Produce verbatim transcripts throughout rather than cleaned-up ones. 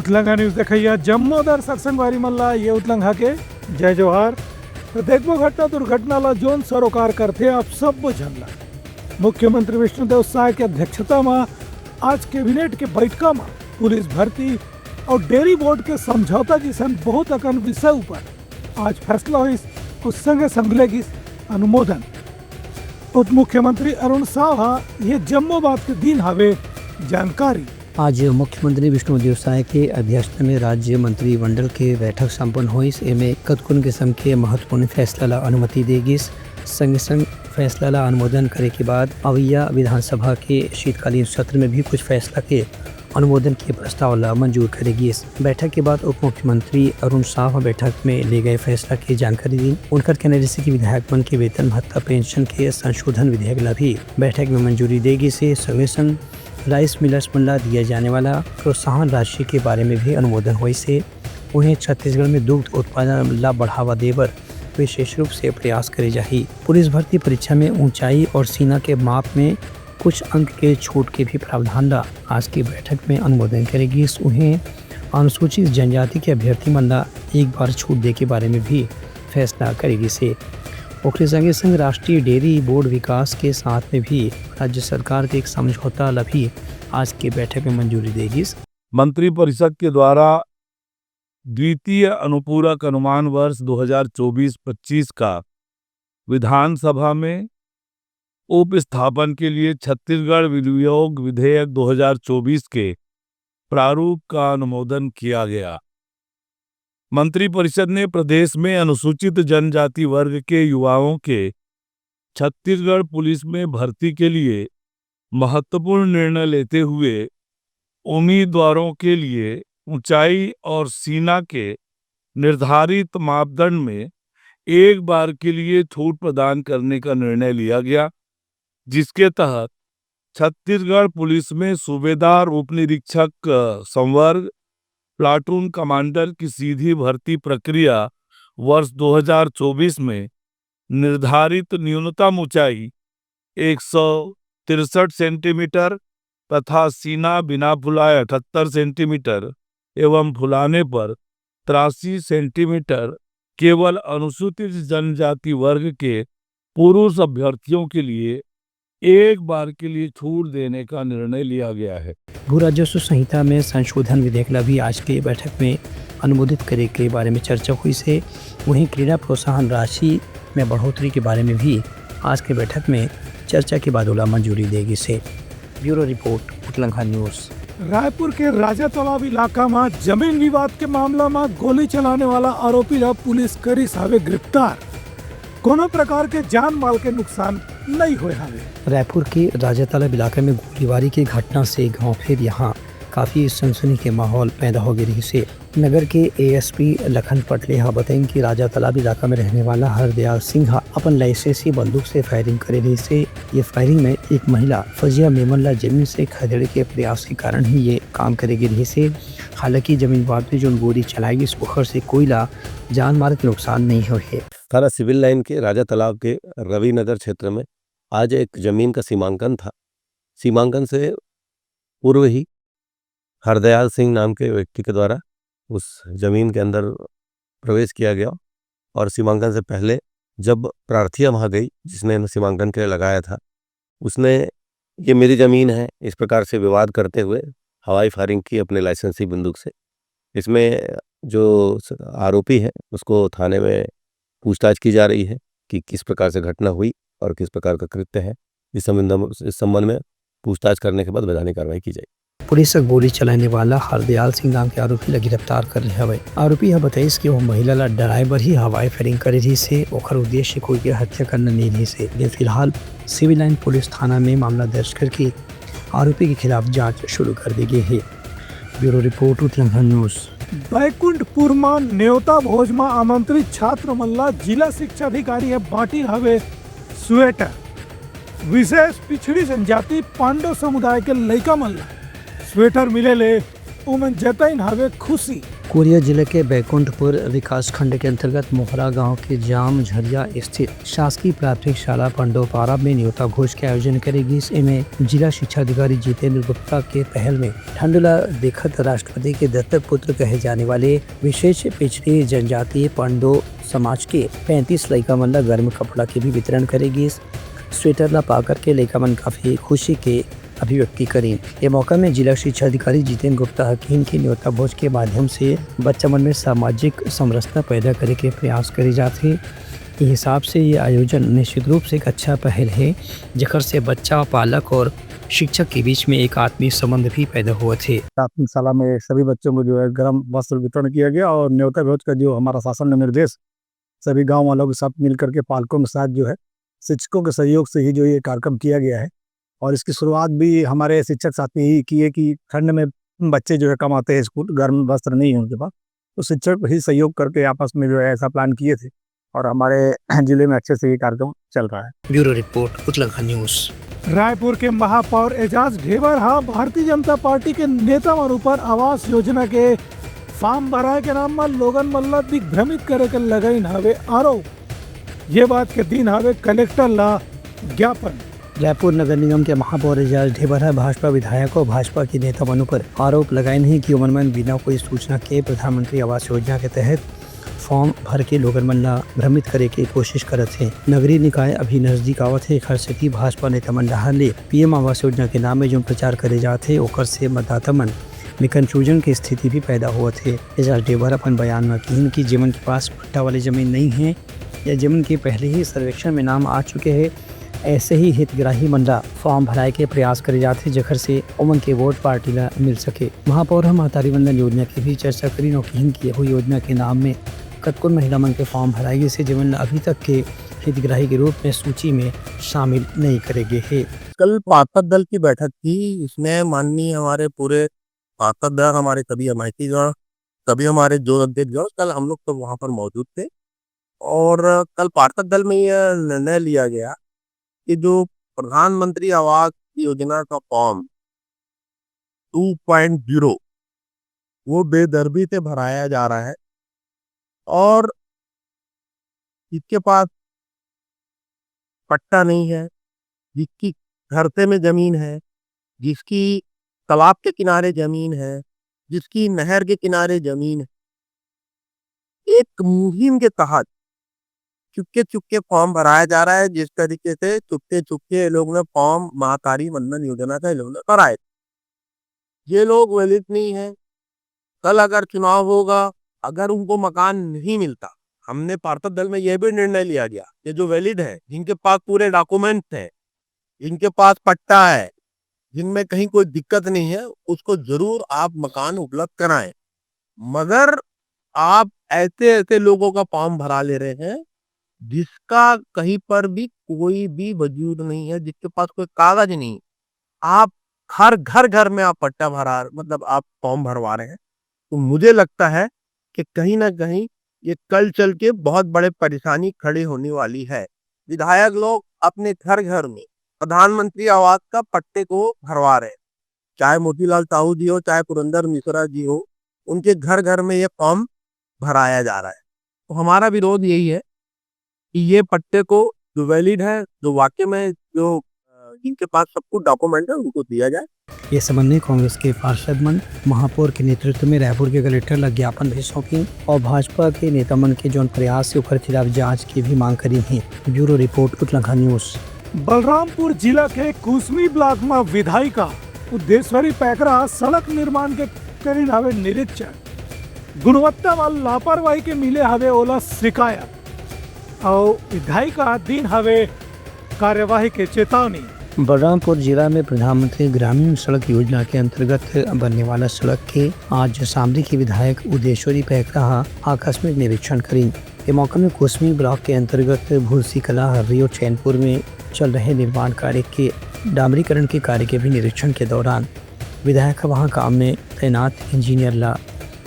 उतलंघा news देखइया जम्मो दर्शक संगवारी मन ला ये उतलंघा के जय जोहार। तो देखबो घटना दुर्घटना ला जोन सरोकार करथे आप सब्बो झन ला। मुख्यमंत्री विष्णुदेव साय के अध्यक्षता म आज कैबिनेट के बैठका म पुलिस भर्ती अउ डेरी बोर्ड के समझौता जइसन बहुत अकन विषय ऊपर आज फैसला होइस अउ संगे संग ले गिस अनुमोदन। उप मुख्यमंत्री अरुण साव ह ये जम्मो बात के दीन हावे जानकारी। आज मुख्यमंत्री विष्णुदेव साय के अध्यक्षता में राज्य मंत्रिमंडल के बैठक संपन्न होइस। एमे कतकोन किस्म के महत्वपूर्ण फैसला ला अनुमति दे गिस। संगे संग फैसला ला अनुमोदन करे के बाद अवइया विधानसभा के शीतकालीन सत्र में भी कुछ फैसला के अनुमोदन के प्रस्ताव ला मंजूर करे गिस। बैठक के बाद उप मुख्यमंत्री अरुण साव ह बैठक में ले गए फैसला के जानकारी दीन। उनकर कहना रहिसे कि विधायक मन के वेतन भत्ता पेंशन के संशोधन विधेयक ला भी बैठक में मंजूरी दे गिस हे। संगे संग राइस मिलर्स मन ला दिए जाने वाला प्रोत्साहन राशि के बारे में भी अनुमोदन होइस हे। उहें, छत्तीसगढ़ में दुग्ध उत्पादन ला बढ़ावा दे बर विशेष रूप से प्रयास करे जाही। पुलिस भर्ती परीक्षा में ऊंचाई और सीना के माप में कुछ अंक के छूट के भी प्रावधान ला आज के बैठक में अनुमोदन करे गिस। उहें, अनुसूचित जनजाति के अभ्यर्थी मन ला एक बार छूट दे के बारे में भी फैसला करे गिस हे। ओकरे संगे संग राष्ट्रीय डेयरी बोर्ड विकास के साथ में भी राज्य सरकार के एक समझौता ला भी आज के बैठक में मंजूरी दे गिस। मंत्रिपरिषद के द्वारा द्वितीय अनुपूरक अनुमान वर्ष दो हज़ार चौबीस पच्चीस का विधानसभा में उपस्थापन के लिए छत्तीसगढ़ विनियोग विधेयक दो हज़ार चौबीस के प्रारूप का अनुमोदन किया गया। मंत्रिपरिषद ने प्रदेश में अनुसूचित जनजाति वर्ग के युवाओं के छत्तीसगढ़ पुलिस में भर्ती के लिए महत्वपूर्ण निर्णय लेते हुए उम्मीदवारों के लिए ऊंचाई और सीना के निर्धारित मापदंड में एक बार के लिए छूट प्रदान करने का निर्णय लिया गया, जिसके तहत छत्तीसगढ़ पुलिस में सूबेदार उपनिरीक्षक, अ, संवर्ग, प्लाटून कमांडर की सीधी भर्ती प्रक्रिया वर्ष दो हज़ार चौबीस में निर्धारित न्यूनतम ऊंचाई एक सौ तिरसठ सेंटीमीटर तथा सीना बिना फुलाए अठहत्तर सेंटीमीटर एवं फुलाने पर तिरासी सेंटीमीटर केवल अनुसूचित जनजाति वर्ग के पुरुष अभ्यर्थियों के लिए एक बार के लिए छूट देने का निर्णय लिया गया है। भू राजस्व संहिता में संशोधन विधेयक ला भी आज के बैठक में अनुमोदित करे के बारे में चर्चा होइस हे। वहीं क्रीड़ा प्रोत्साहन राशि में बढ़ोतरी के बारे में भी आज के बैठक में चर्चा के बाद ओला मंजूरी दे गिस हे। ब्यूरो रिपोर्ट, उतलंघा न्यूज। रायपुर के राजा तालाब इलाका म जमीन विवाद के मामला म गोली चलाने वाला आरोपी ला पुलिस करिस हावे गिरफ्तार। कोनो प्रकार के जान माल के नुकसान नइ होए हावे। रायपुर के राजा तालाब इलाका में गोलीबारी के घटना से गांव फेर यहाँ काफी सनसनी के माहौल पैदा हो गे रहिस हे। नगर के एएसपी लखन पटले ह बताइन कि राजा तालाब इलाका में रहने वाला हरदयाल सिंह ह अपन लाइसेंसी बंदूक से फायरिंग करे रहिस हे। ये फायरिंग में एक महिला फजिया मेमन ला जमीन से खदेड़े के प्रयास के कारण ही ये काम करे गे रहिस हे। हालांकि जमीन विवाद में जोन गोली चलाए गिस, ओखर से कोई ला जान माल के नुकसान नहीं होए हे। थाना सिविल लाइन के राजा तालाब के रवि नगर क्षेत्र में आज एक जमीन का सीमांकन था। सीमांकन से पूर्व ही हरदयाल सिंह नाम के व्यक्ति के द्वारा उस जमीन के अंदर प्रवेश किया गया और सीमांकन से पहले जब प्रार्थी वहाँ गई, जिसने इन्हें सीमांकन के लिए लगाया था, उसने "ये मेरी जमीन है" इस प्रकार से विवाद करते हुए हवाई फायरिंग की अपने लाइसेंसी बंदूक से। इसमें जो स-, आरोपी है, उसको थाने में पूछताछ की जा रही है कि किस प्रकार से घटना हुई और किस प्रकार का कृत्य है। इस संबंध, इस संबंध में पूछताछ करने के बाद वैधानिक कार्रवाई की जाएगी। पुलिस ह गोली चलाने वाला हरदयाल सिंह नाम के आरोपी ला गिरफ्तार कर ले हवय। आरोपी ह बताइस कि वो महिला ला डराए बर ही हवाई फायरिंग करे रहिस हे, ओखर उद्देश्य कोई के हत्या करना नहीं रहिस हे। लेकिन फिलहाल सिविल लाइन पुलिस थाना में मामला दर्ज करके आरोपी के खिलाफ जांच शुरू कर दी गई है। ब्यूरो रिपोर्ट, उतलंघा न्यूज। बैकुंठपुर म नेवता भोज म आमंत्रित छात्र मन ला जिला शिक्षा अधिकारी ह बांटिन हवे स्वेटर। विशेष पिछड़ी जनजाति पांडो समुदाय के लइका मन ला स्वेटर मिले ले उमन जतइन हवे खुशी। कोरिया जिले के बैकुंठपुर विकासखंड के अंतर्गत मोहरा गांव के जाम झरिया स्थित शासकीय प्राथमिक शाला पंडोपारा में न्योता भोज के आयोजन करे गिस। एमे जिला शिक्षा अधिकारी जितेंद्र गुप्ता के पहल में ठंड ला देखत राष्ट्रपति के दत्तक पुत्र कहे जाने वाले विशेष पिछड़ी जनजातीय पंडो समाज के पैंतीस लइका मन ला गर्म कपड़ा के भी वितरण करे गिस। स्वेटर ला पाकर के लइका मन काफी खुशी के अभिव्यक्ति करिन। ये मौका में जिला शिक्षा अधिकारी जितेंद्र गुप्ता ह किहिन कि न्योता भोज के माध्यम से बच्चा मन में सामाजिक समरसता पैदा करे के प्रयास करे जात हे। ये हिसाब से ये आयोजन निश्चित रूप से एक अच्छा पहल हे, जेकर से बच्चा, पालक और शिक्षक के बीच में एक आत्मीय संबंध भी पैदा होवत हे। प्राथमिक शाला में सभी बच्चों को जो है गर्म वस्त्र वितरण किया गया और न्योता भोज का जो हमारा शासन ने निर्देश सभी गांव वालों के साथ मिल करके पालकों के साथ जो है शिक्षकों के सहयोग से ही जो ये कार्यक्रम किया गया है। और इसकी शुरुआत भी हमारे शिक्षक साथी ही किए कि ठंड में बच्चे जो है कम आते हैं स्कूल, गर्म वस्त्र नहीं है उनके पास, तो शिक्षक ही सहयोग करके आपस में जो है ऐसा प्लान किए थे और हमारे जिले में अच्छे से ये कार्यक्रम चल रहा है। ब्यूरो रिपोर्ट, उतलंखा न्यूज़। रायपुर के महापौर एजाज ढेबर हा भारतीय जनता पार्टी के नेता मन ऊपर आवास योजना के फॉर्म भराए के नाम म लोगन मन ल दिग्भ्रमित करे के लगाइन हवे आरोप। ये बात के दिन हवे कलेक्टर ला ज्ञापन। रायपुर नगर निगम के महापौर एजाज ढेबर ह भाजपा विधायक और भाजपा के नेता मन ऊपर आरोप लगाइन हे कि ओमन मन बिना कोई सूचना के प्रधानमंत्री आवास योजना के तहत फॉर्म भर के लोगन मन ला भ्रमित करे के कोशिश करत हे। नगरीय निकाय अभी नजदीक आवत हे, एखर सेती भाजपा नेता मन डहार ले पीएम आवास योजना के नाम में जो प्रचार करे जात हे, ओकर से मतदाता मन में कन्फ्यूजन के स्थिति भी पैदा होवत हे। एजाज ढेबर अपन बयान म किहिन कि जेमन के पास पट्टा वाले जमीन नहीं है या जेमन के पहले ही सर्वेक्षण में नाम आ चुके हे, ऐसे ही हितग्राही मन ला फॉर्म भराए के प्रयास करे जात हे, जेखर से ओमन के वोट पार्टी ला मिल सके। महापौर ह महतारी वंदन योजना के भी चर्चा करिन और किहिन कि यहू योजना के नाम में कतकोन महिला मन के फॉर्म भराए गिस हे, जेमन ला अभी तक के हितग्राही के रूप में सूची में शामिल नहीं करे गे हे। कल पार्षद दल की बैठक थी, इसमें माननीय हमारे पूरे पार्षद दल, हमारे सभी अमायतीगण, सभी हमारे जोन अध्यक्ष गण, कल हम लोग सब वहाँ पर मौजूद थे। और कल पार्षद दल में यह निर्णय लिया गया कि जो प्रधानमंत्री आवास योजना का फॉर्म टू पॉइंट ज़ीरो, वो बेदर्दी से भराया जा रहा है। और जिसके पास पट्टा नहीं है, जिसकी घर से में जमीन है, जिसकी तालाब के किनारे जमीन है, जिसकी नहर के किनारे जमीन है, एक मुहिम के तहत चुपके चुपके फॉर्म भराया जा रहा है। जिस तरीके से चुपके चुपके ये लोग ने फॉर्म महाकारी वंदन योजना का ये लोग ने भराए, ये लोग वैलिड नहीं है। कल अगर चुनाव होगा, अगर उनको मकान नहीं मिलता, हमने पार्षद दल में यह भी निर्णय लिया गया कि जो वैलिड है, जिनके पास पूरे डॉक्यूमेंट्स हैं, जिनके पास पट्टा है, जिनमें कहीं कोई दिक्कत नहीं है, उसको जरूर आप मकान उपलब्ध कराएं। मगर आप ऐसे ऐसे लोगों का फॉर्म भरा ले रहे हैं जिसका कहीं पर भी कोई भी वजूद नहीं है, जिसके पास कोई कागज नहीं। आप हर घर घर में आप पट्टा भरा, मतलब आप फॉर्म भरवा रहे हैं। तो मुझे लगता है कि कहीं ना कहीं ये कल चल के बहुत बड़े परेशानी खड़ी होने वाली है। विधायक लोग अपने घर घर में प्रधानमंत्री आवास का पट्टे को भरवा रहे हैं, चाहे मोतीलाल साहू जी हो, चाहे पुरंदर मिश्रा जी हो, उनके घर घर में ये फॉर्म भराया जा रहा है। तो हमारा विरोध यही है कि ये पट्टे को जो वैलिड है, जो वाकई में जो, अ, जिनके पास सब कुछ डॉक्यूमेंट है, उनको दिया जाए। ये संबंध में कांग्रेस के पार्षद मन महापौर के नेतृत्व में रायपुर के कलेक्टर ला ज्ञापन भी सौंपिन और भाजपा के नेता मन के जौन प्रयास हे, ओकर खिलाफ जांच के भी मांग करिन हे। ब्यूरो रिपोर्ट, उतलंखा न्यूज़। बलरामपुर जिला के कुसमी ब्लॉक म विधायिका उद्देश्वरी पैकरा सड़क निर्माण के करिन हवे निरीक्षण। गुणवत्ता म लापरवाही के मिले हवे ओला शिकायत, अउ विधायिका दीन हवे कार्यवाही के चेतावनी। बलरामपुर जिला में प्रधानमंत्री ग्रामीण सड़क योजना के अंतर्गत बनने वाला सड़क के आज शामली के विधायक उदेश्वरी पैकरा ह आकस्मिक निरीक्षण करिन। ये मौका में कुसमी ब्लॉक के अंतर्गत भूलसी कला, हर्री और चैनपुर में चल रहे निर्माण कार्य के डामरीकरण के कार्य के भी निरीक्षण के दौरान विधायक ह वहां काम में तैनात इंजीनियर ला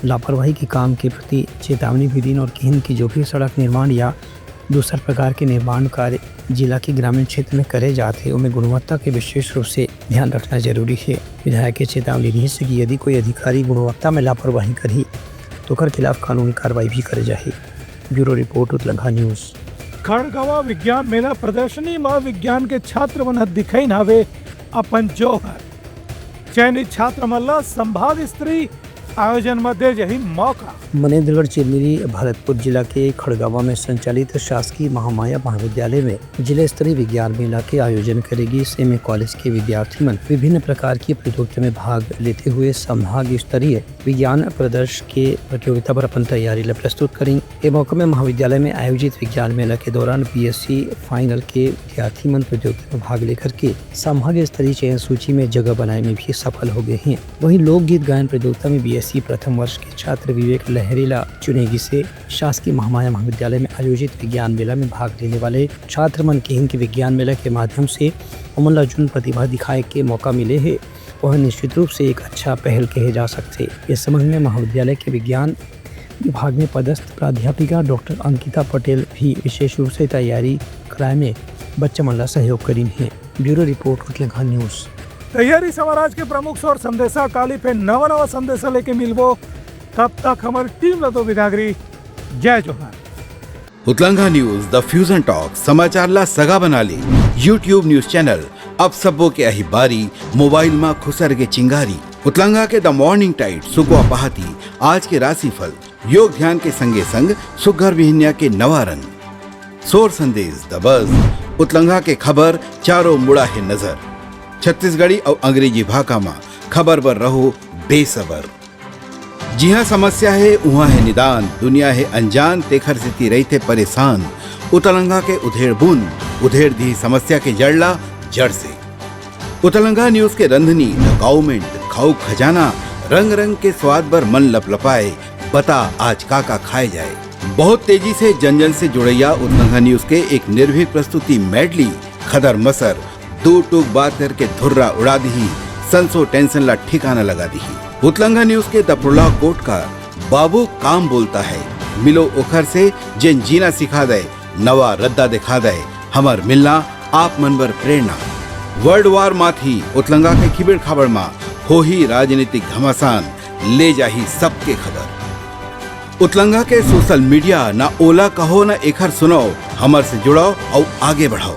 लापरवाही के काम के प्रति चेतावनी भी दीन और किहिन कि जो भी सड़क निर्माण या दूसर प्रकार के निर्माण कार्य जिला के ग्रामीण क्षेत्र में करे जात हे, ओमे गुणवत्ता के विशेष रूप से ध्यान रखना जरूरी हे। विधायक के चेतावनी रिहिस कि यदि कोई अधिकारी गुणवत्ता में लापरवाही करही, तो ओकर खिलाफ कानूनी कार्रवाई भी करे जाही। ब्यूरो रिपोर्ट, उतलंघा न्यूज। खड़गवा विज्ञान मेला प्रदर्शनी म विज्ञान के छात्र मन ह दिखाइन हवे अपन जौहर। चयनित छात्र मन ल संभाग स्तरीय आयोजन म दे जाही मौका। मनेंद्रगढ़ चिरमिरी भरतपुर जिला के खड़गवा में संचालित शासकीय महामाया महाविद्यालय में जिला स्तरीय विज्ञान मेला के आयोजन करे गिस। एमे कॉलेज के विद्यार्थी मन विभिन्न प्रकार की प्रतियोगिता में भाग लेते हुए संभाग स्तरीय विज्ञान प्रदर्श के प्रतियोगिता पर अपन तैयारी ल प्रस्तुत करिन। ए मौका में महाविद्यालय में आयोजित विज्ञान मेला के दौरान बीएससी फाइनल के विद्यार्थी मन प्रतियोगिता में भाग लेकर के संभाग स्तरीय चयन सूची में जगह बनाए में भी सफल हो गए हैं। वहीं लोकगीत गायन प्रतियोगिता में बीएससी प्रथम वर्ष के छात्र विवेक लहरी ला चुने गिसे। शासकीय महामाया महाविद्यालय में आयोजित विज्ञान मेला में भाग लेने वाले छात्र मन किहिन कि विज्ञान मेला के माध्यम से ओमन ला जोन प्रतिभा दिखाए के मौका मिले हे, वह निश्चित रूप से एक अच्छा पहल कहे जा सकथे। इस संबंध में महाविद्यालय के विज्ञान विभाग में पदस्थ प्राध्यापिका डॉक्टर अंकिता पटेल भी विशेष रूप से तैयारी कराए में बच्चा मन ला सहयोग करिन हे। ब्यूरो रिपोर्ट, उतलंघा न्यूज। तैयारी समाज के प्रमुख सौर संदेशा, काली पे नवा नवा संदेशा लेके मिलबो। तब तक हमर टीम ला दो बिदागरी। जय जोहार। उतलंघा न्यूज, द फ्यूजन टॉक, समाचार ला सगा बना ले। YouTube न्यूज चैनल, अब सबो के आही बारी, मोबाइल मा खुसर के चिंगारी। उतलंघा के द मॉर्निंग टाइड, सुकवा पहाती, आज के राशिफल, योग ध्यान के संगे संग सुग्घर बिहनिया के नवा रंग। सोर संदेश, द बज, उतलंघा के खबर, चारों मुड़ा हे नजर। छत्तीसगढ़ी अउ अंग्रेजी भाखा मा खबर बर रहो बेसबर। जिहाँ समस्या हे, उहाँ हे निदान, दुनिया हे अनजान, तेखर सेती रहिथे परेशान। उतलंघा के उधेड़ बुन, उधेड़ दिही समस्या के जड़ ला जड़ से। उतलंघा न्यूज के रंधनी, द काउमेंट, खाऊ खजाना, रंग रंग के स्वाद बर मन लपलपाए, बता आज का का खाए जाए। बहुत तेजी से जन जन से जुड़ैया उतलंघा न्यूज के एक निर्भीक प्रस्तुति मेडली, खदर मसर, दो टूक बात करके धुर्रा उड़ा दिही, संसो टेंशन ला ठिकाना लगा दिही। उतलंघा न्यूज के द प्रोलॉग कोट का बाबू काम बोलता है, मिलो ओखर से जेन जीना सिखा दे, नवा रद्दा दिखा दे, हमर मिलना आप मन बर प्रेरणा। वर्ल्ड वार माथी उतलंघा के खिबेड़ खाबड़ मा होही राजनीतिक घमासान, ले जाही सबके खबर। उतलंघा के सोशल मीडिया, ना ओला कहो ना एखर सुनाओ, हमर से जुड़ाओ अउ आगे बढ़ाओ।